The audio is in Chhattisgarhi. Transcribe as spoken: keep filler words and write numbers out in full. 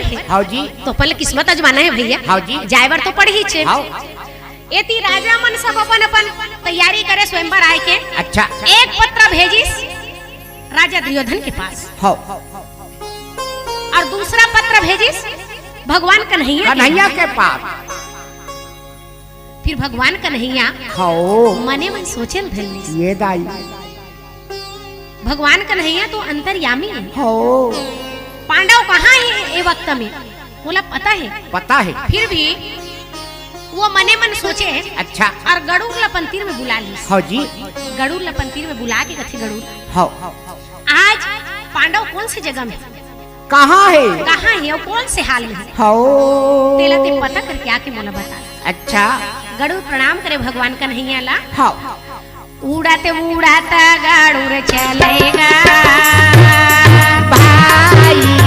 हे। हाव जी। तो अपन ल किस्मत अजमाना हे भैया। हाव जी। जाय बर तो पड़ही छे। हाव। एती राजा मन सब अपन अपन तैयारी करे स्वयंवर आय के। अच्छा। एक पत्र भेजिस राजा दुर्योधन के पास। हाव। अउ दूसरा पत्र भेजिस भगवान कन्हैया के कन्हैया पास। के पास। फिर भगवान कन्हैया हाव। मने मन सोचे ल धर लिस। ये दाई। भगवान कन्हैया तो अंतर्यामी हे। हाव। पांडव कहाँ हे ए वक्त में, मोला पता हे। पता हे। फिर भी वो मने मन सोचे अच्छा। अउ गरुड़ ल अपन तीर में बुला लिस। हाव जी। गरुड़ ल अपन तीर में बुला के कथे, गरुड़, हाव। आज पांडव कौन से जगह में हे? कहाँ हे? कहाँ हे अउ कौन से हाल में हे? हाव। तेला ते पता करके आके मोला बता। अच्छा। गरुड़ प्रणाम करे भगवान कन्हैया ला। हाव। उड़त उड़त गरुड़ चले गा भाई।